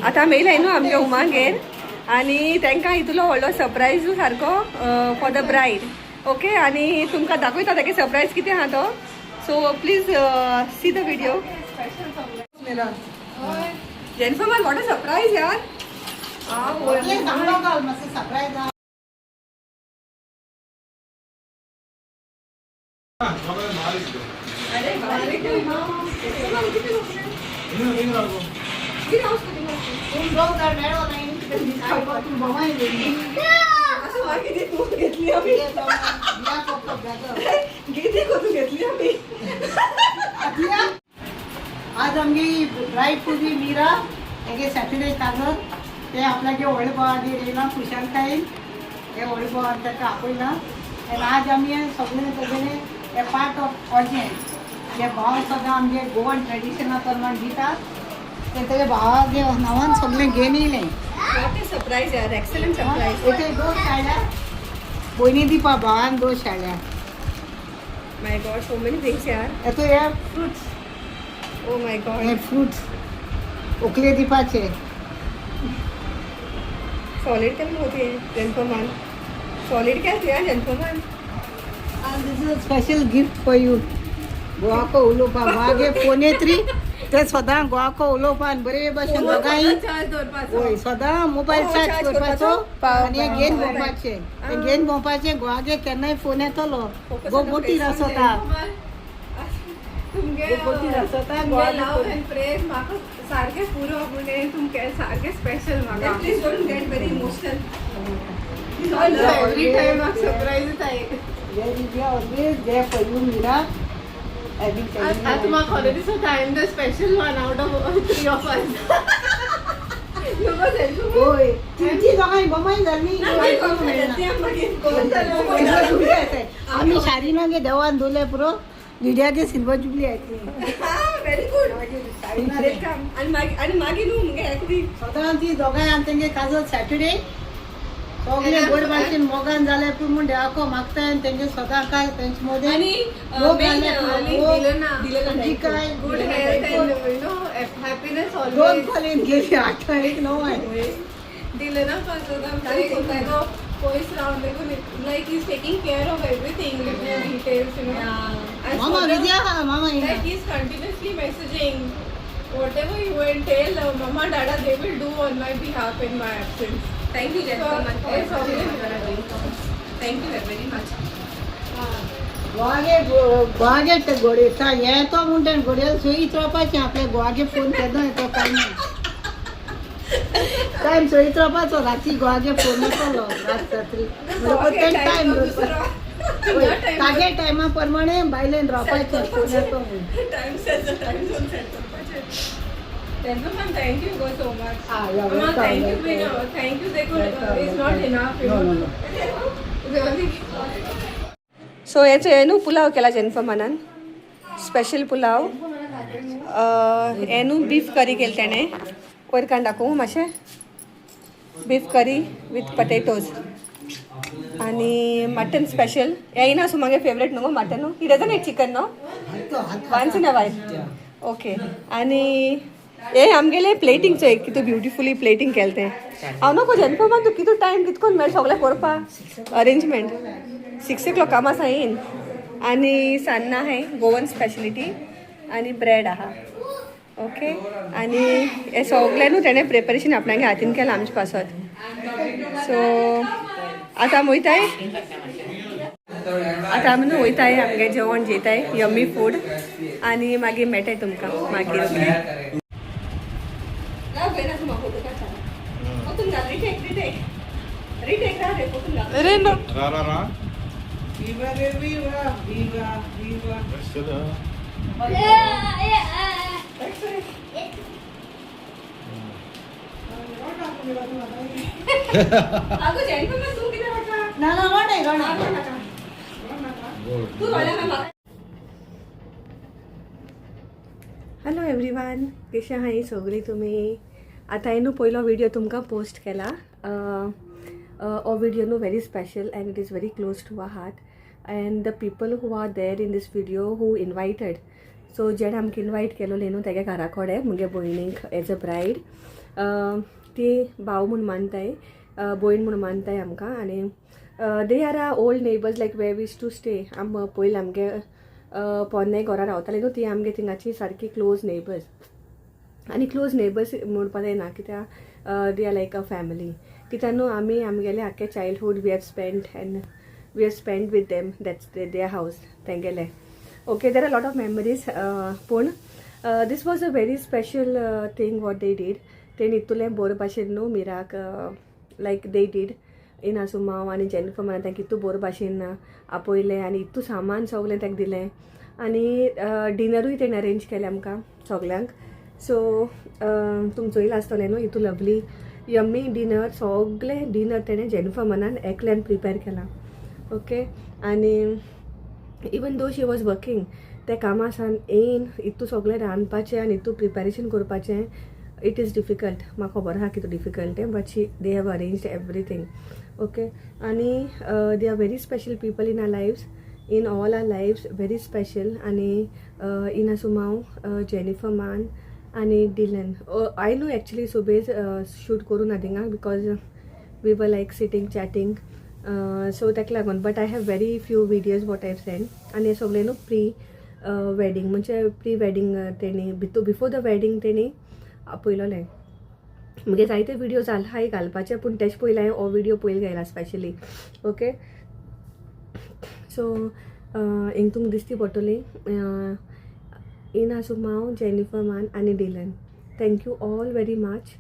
आतां मेयलाय न्हू आमगे उमागेर आनी तांकां इतलो व्हडलो सरप्रायज सारको फॉर the bride. Okay, आनी तुमकां दाखयता तागे सरप्रायज कितें आहा तो. So please see the video. Jennifer man, what a surprise यार. अरे घेतली आम्ही, घेतली कोतून घेतली आम्ही. आज आमगे bride to be Meera हेगे Saturday काजर ते आपल्यागे व्हडले भावागेर येयला खुशालकायेन. हे व्हडले भावान ताका आपयला आनी आज आमी सगळे सगळे हे पार्ट ऑफ ऑडियन्स हे भाव सदां आमगे गोवन ट्रेडिशना प्रमाण दितात ते तेजे भावागे नांवान सगळें घेवन येयलें. What a surprise यार, एक्सलंट सरप्राईज. येथे दोन शाळ्या भयणी दिवपा भावान दोन शाळ्या. My God, so many things यार. हेतू हे फ्रुट्स. Oh my God. हे फ्रुट्स उकले दिवपाचे. सॉलिड केन्ना होती जेन्फरमान, सॉलिड क्या थी यार जेन्फरमान. And this is a special gift for you. गोवाको उलोवपा गोवागे फोन येतरी ते सदां गोवाको उलोवपा आनी बरे भशेन दोगांय. वय सदां मोबायल हो, चार्ज charge करपाचो करपाचो. आनी हे घेवन भोंवपाचें, हे घेवन भोंवपाचें. गोवागे केन्नाय फोन येतलो. Focus go on the बोटीर person. आसता. तुमगे गो बोटीर आसता. तुमगे लव एंड प्रेम म्हाका सारकें पुरो म्हणून तुमगे सारकें स्पेशल म्हाका. Please don't get very emotional. Every time म्हाका सरप्रायज जाय. Always there for you, Meera. I been telling आतां म्हाका ऑलरेडी दिसता I am the special one out of three of us. होय, तुमची दोगांय बोमाय जाली. आमी शारिनागे देवान दवरले पुरो लिडियागे सिल्वर जुबली येतली. व्हेरी गुड आणि मागीर, आणि मागीर न्हू मुगे एकदी. सदां ती दोगांय आनी तेंगे काजल सॅटर्डे सगळे बरे भाशेन मोगान जाले पूण म्हूण देवाको मागता आनी तेंगे सदां काय तेंचे मदें आणि मोग जाले आणि मोग, दिलं ना. समजिकाय, good health and happiness दोन ऑलवेज. कॉलेन गेली आठ एक णव आहे. दिलं ना पासून तो पयस रावन देखून like is taking care of everything, little details. मामा विद्या हा मामा येना. Like he's continuously messaging whatever you and tell mama dada, they will do on my behalf in my absence. Thank you gentleman. It's always thank you very much. गोवागे गोवागे ते घोडये हें तो म्हणटा घोडयेल सोयीत रावपाचें आपल्या गोवागे फोन केन्ना येतो काय ना टायम सोयीत रावपाचो. राती गोवागे फोन येतलो रात रात्री म्हणटकच टायम तागे टायमा प्रमाणे बायलेन रावपाचें फोन येतो म्हणून. Time set, time zone set करपाचें. Gentleman, thank you go so much. Ah, yeah, Amma, welcome, thank you, welcome. Bina. Thank you, they could, Welcome, it's not welcome. enough, you No, know. no, no. Really. So हेचो हें न्हू पुलाव केला जेन्फरमानान, special pulao. हें न्हू beef करी केली तेणें. वयर काडून दाखोवं मातशें? बीफ करी विथ पटेटोज आणि मटन स्पेशल. हें येना सो मागे फेवरेट न्हू गो मटन. न्हू, he doesn't eat chicken no, once in a while. Okay, आणि हे आमगेले प्लेटिंगचो एक कितू ब्युटिफुली प्लेटिंग केलें तें. हांव नको जेन्फर्मान, तूं कितू टायम कितकोन मेळ सगळें करपाक अरेंजमेंट? 6 ओ क्लॉक कामा आसा येयन. आनी सान्नां आहाय, गोवन स्पेशलिटी, आनी ब्रेड आहा. ओके, आनी हें सगळें न्हू तेणें प्रिपरेशन आपणागे हातीन केलां आमचे पासत. सो आतां आमी वयताय, आतां आमी न्हू वयताय आमगे जेवण जेताय, यम्मी फूड, आनी मागीर मेळटाय तुमकां मागीर. ओके, retake, retake, retake रा रे पोतून घाल. अरे no. रा रा रा. Viva रे viva, viva, viva. चलो. अगं जेन्फर्मान, तूं कितें म्हणटा? ना ना, रोड आहे, रोड आहे. गुड. तूं रोयला ना म्हाका. हॅलो एवरीवन, कशें आहाय सगळीं तुमी? आतां हांवें न्हू पयलो व्हिडियो तुमकां पोस्ट केला. हो व्हिडियो न्हू very special and it is very close to our heart and the people who are there in this video who invited. So जेणे आमकां इनवायट केलोलें न्हू तेगे घरा कडेन मुगे भयणीक एज अ ब्रायड, ती भाव म्हूण मानताय, भयण म्हूण मानताय आमकां. आनी they are our old neighbours, like where we used to stay. आम पयलीं आमगे पोन्ने घरा रावताली न्हू, ती आमगे थिंगाची सारकी क्लोज नेबर्स. आनी क्लोज नेबर्स म्हणपा जायना, कित्याक they are like a family. कित्याक न्हू आमी आमगेले आख्खे childhood we have spend and we have spend with them, that's their house तेंगेले. Okay, there are lot of memories, पूण this was a very special thing what they did. तेणी इतुलें बरें भाशेन न्हू Mirach, like they did in आसुमाव आनी Jennifer मान तांकां इतू बरें भाशेन आपयलें आनी इतू सामान सगळें तांकां दिलें आनी डिनरूय तेणें अरेंज केलें आमकां सगल्यांक. सो तुमचो चोयलां आसतलें न्हू, इतू लवली यम्मी डिनर. सगलें डिनर तेणें जेनिफर मनान एकल्यान प्रिपेर केलां. ओके, आनी even though she was working, ते कामा सान येयन इतू सगळें रांदपाचें आनी इतू प्रिपेरेशन करपाचें, it is difficult. म्हाका खबर आहा कितू डिफिकल्ट तें, but she they have arranged everything, okay. आनी they are very special people in our lives, in all our lives, very special. आनी इन आसुमाव, जेनिफर मान आनी डिलन. I न्हू एक्चुली सुबेज शूट करूं ना थिंगा because we were like sitting, chatting, so ताका लागून, but I have very few videos what I send. आनी हे सगळें न्हू प्री वेडींग, म्हणजे प्री वेडींग तेणी भितू, बिफोर the wedding तेणी आपयलोलें. मुगे जायते विडियोज आहाय घालपाचे, पूण तेजे पयलीं हांवें हो विडियो पयलीं घायला स्पेशली. ओके, सो हिंग तुमकां दिसती पडटली इन आसुमाव, जेनिफर मान आनी Dylan. Thank you all very much.